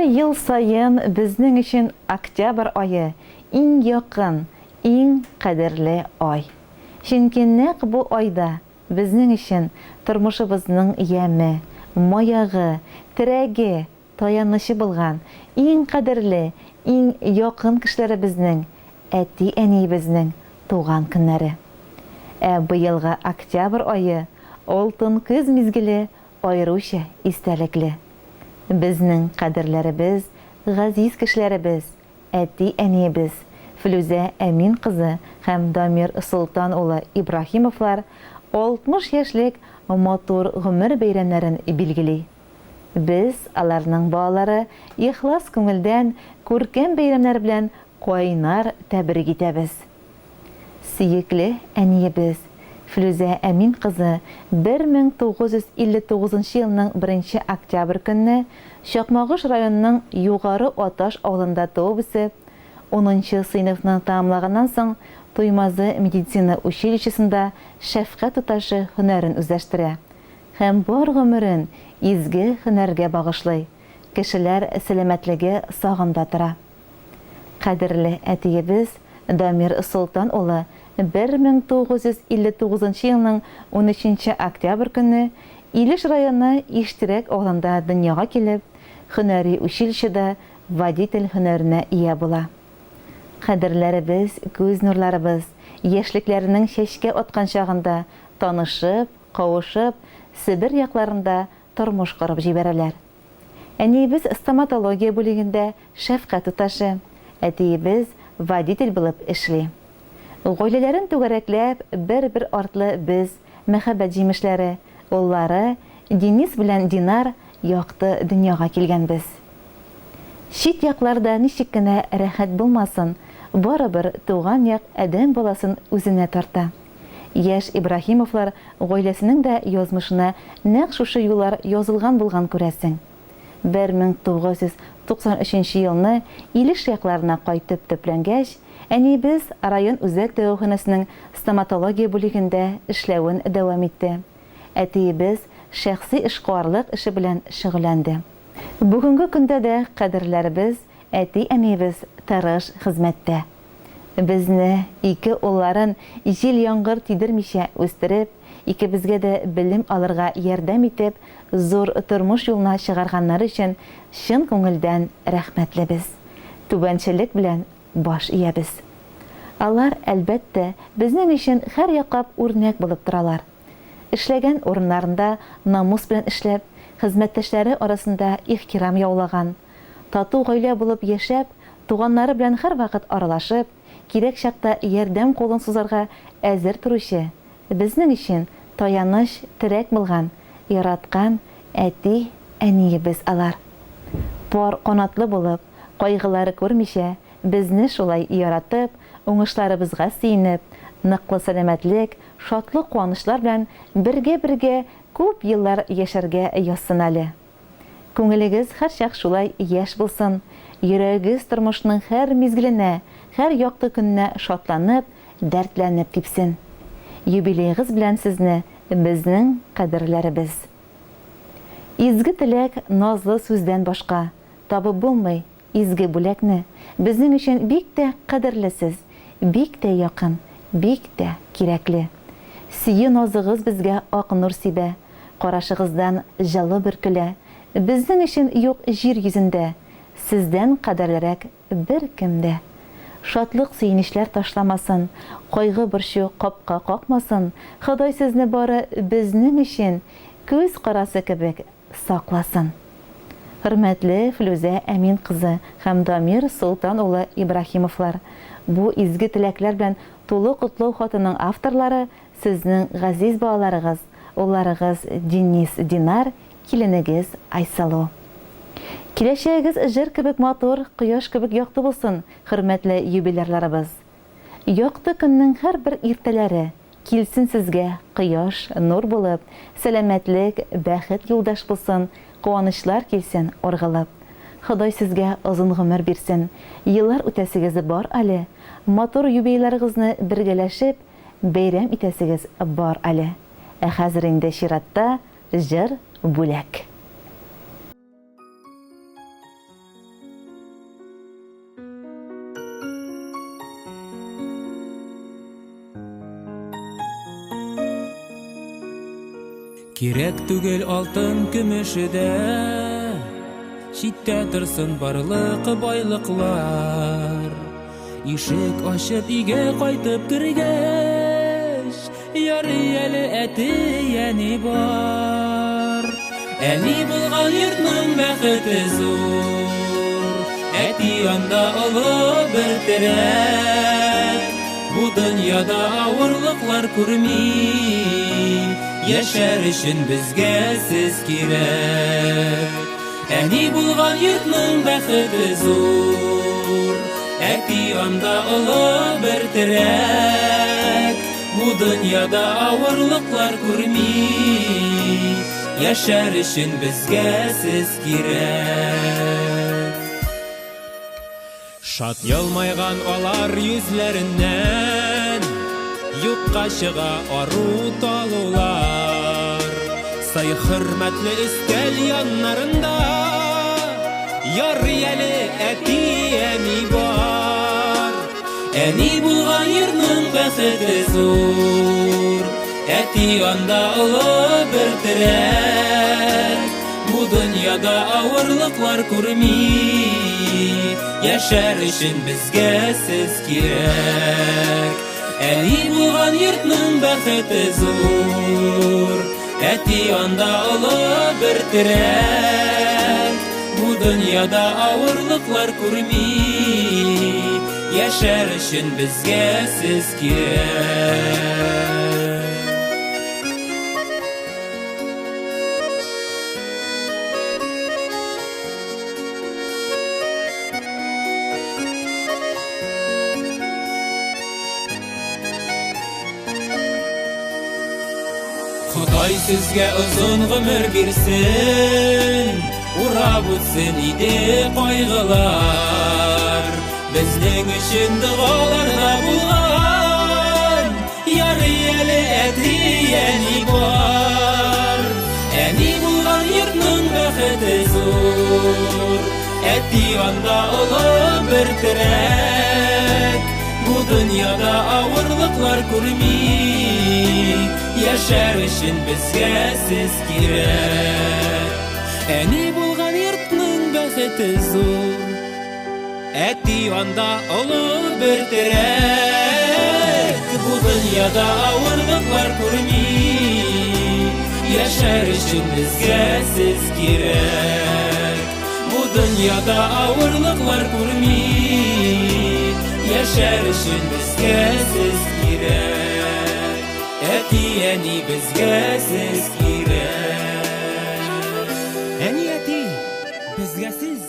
ел саен безнең өчен октябрь ае иң якын, иң кадерле ай. Чөнки нәкъ бу айда безнең өчен тормышыбызның яме, маягы, терәге, таянычы булган иң кадерле, иң якын кешеләребезнең, әти-әниебезнең туган көннәре. Ә быелгы октябрь ае, алтын көз мизгеле аеруча истәлекле. Безнең кадерләребез, газиз кешеләребез, әти-әниебез Флүзә Әмин кызы һәм Дамир Солтан улы Ибраһимовлар 60 яшьлек матур гомер бәйрәмнәрен билгели. Без, аларның балалары, ихлас күңелдән күркәм бәйрәмнәр белән кайнар тәбрик итәбез. Сөекле әниебез Флүзә Әмин кызы 1959 нчы елның беренче октябрь көнне Чакмагыш районының Югары Аташ авылында туып-үсеп, унынчы сыйныфны тәмамлаганнан соң Туймазы медицина училищесында шәфкать туташы һөнәрен үзләштерә һәм бар гомерен изге һөнәргә багышлый, кешеләр сәламәтлеге сагында тора. Кадерле әтиебез Дамир Солтан улы 1959 нчы елның унөченче октябрь көнне Илеш районы Иштирәк авылында дөньяга килеп, һөнәри училищеда водитель һөнәренә ия була. Кадерләребез, күз нурларыбыз, яшьлекләренең чәчкә аткан чагында танышып, кавышып, Себер якларында тормыш корып җибәрәләр. Әниебез стоматология бүлегендә шәфкать туташы, әтиебез водитель булып эшли. Гаиләләрен түгәрәкләп, бер-бер артлы без, мәхәббәт җимешләре, уллары Денис белән Динар якты дөньяга килгәнбез. Чит якларда ничек кенә рәхәт булмасын, барыбер туган як адәм баласын үзенә тарта. Яшь Ибраһимовлар гаиләсенең дә язмышына нәкъ шушы юллар язылган булган, күрәсең. 1993 нче елны Илеш якларына кайтып төпләнгәч, әниебез район үзәк дәваханәсенең стоматология бүлегендә эшләвен дәвам итте, әтиебез шәхси эшкуарлык эше белән шөгыльләнде. Бүгенге көндә дә кадерләребез, әти-әниебез тырыш хезмәттә. Безне, ике улларын җил-яңгыр тидермичә үстереп, икебезгә дә белем алырга ярдәм итеп, зур тормыш юлына чыгарганнары өчен чын күңелдән рәхмәтлебез. Түбәнчелек белән баш иябез. Алар, әлбәттә, безнең өчен һәрьяклап үрнәк булып торалар. Эшләгән урыннарында намус белән эшләп, хезмәттәшләре арасында ихтирам яулаган, Тату гаилә булып яшәп, туганнары белән һәрвакыт аралашып, кирәк чакта ярдәм кулын сузарга әзер торучы, безнең өчен таяныч, терәк булган, яраткан әти, әниебез алар. Пар канатлы булып, кайгылары күрмичә, безне шулай яратып, уңышларыбызга сөенеп, ныклы сәламәтлек, шатлык-куанычлар белән бергә-бергә күп еллар яшәргә язсын әле. Күңелегез һәрчак шулай яшь булсын, йөрәгегез тормышның һәр мизгеленә, һәр якты көненә шатланып, дәртләнеп типсен. Юбилеегыз белән сезне, безнең кадерләребез! Изге теләк, назлы сүздән башка, табып булмый, Изге бүләкне, безнең өчен бик тә кадерле сез, бик тә якын, бик тә кирәкле. Сөю назыгыз безгә ак нур сибә, карашыгыздан җылы бөркелә. Безнең өчен юк җир йөзендә сездән кадерлерәк беркем дә. Шатлык-сөенечләр ташламасын, кайгы-борчу капка какмасын, Ходай сезне бары безнең өчен күз карасы кебек сакласын. Хөрмәтле Флүзә Әмин кызы һәм Дамир Солтан улы Ибраһимовлар, бу изге теләкләр белән тулы котлау хатының авторлары сезнең газиз балаларыгыз, улларыгыз Денис, Динар, киленегез Айсылу. Киләчәгегез җыр кебек матур, кояш кебек якты булсын, хөрмәтле юбилярларыбыз! Якты көннең һәрбер иртәләре Килсен сезгә кояш, нур булып, Сәламәтлек, бәхет юлдаш булсын, Куанычлар килсен ургылып. Ходай сезгә озын гомер бирсен, Еллар үтәсегез бар әле, Матур юбилейларыгызны бергәләшеп Бәйрәм итәсегез бар әле. Ә хәзер инде чиратта җыр бүләк. Кирәк түгел алтын көмеше дә, Читтә торсын барлык байлыклар. Ишек ачып өйгә кайтып кергәч, Ярый әле әти-әни бар. Әни булган йортның бәхете зур, Әти анда олы бер терәк. Бу дөньяда авырлыклар күрми, Яшәр өчен безгә сез кирәк. Әни булган йортның бәхете зур, Әти анда олы бер терәк. Бу дөньяда авырлыклар күрми, Яшәр өчен безгә сез кирәк. Шат елмайган алар йөзләреннән Юкка чыга ару талулар. Сый хөрмәтле өстәл яннарында Ярый әле әти-әни бар. Әни булган йортның бәхете зур, Әти анда олы бер терәк. Бу дөньяда авырлыклар күрми, Яшәр өчен безгә сез кирәк. Әни булган йортның бәхете зур, Әти анда олы бер терәк. Бу дөньяда авырлыклар күрми, Яшәр өчен безгә сез кирәк. Ходай сезгә озын гомер бирсен, Урап үтсен иде кайгылар. Безнең өчен догаларда булган, Ярый әле әти-әни бар. Әни булган йортның бәхете зур, Әти анда олы бер терәк. Бу дөньяда авырлыклар күрми, Яшәр өчен безгә сез кирәк. Әни булган йортның бәхете зур, Әти анда олы бер терәк. Бу дөньяда авырлыклар күрми, Яшәр өчен безгә сез кирәк. Бу дөньяда авырлыклар күрми, Яшәр өчен безгә сез кирәк. Әти-әни безгә сез кирәк. Әни, әти, безгә сез.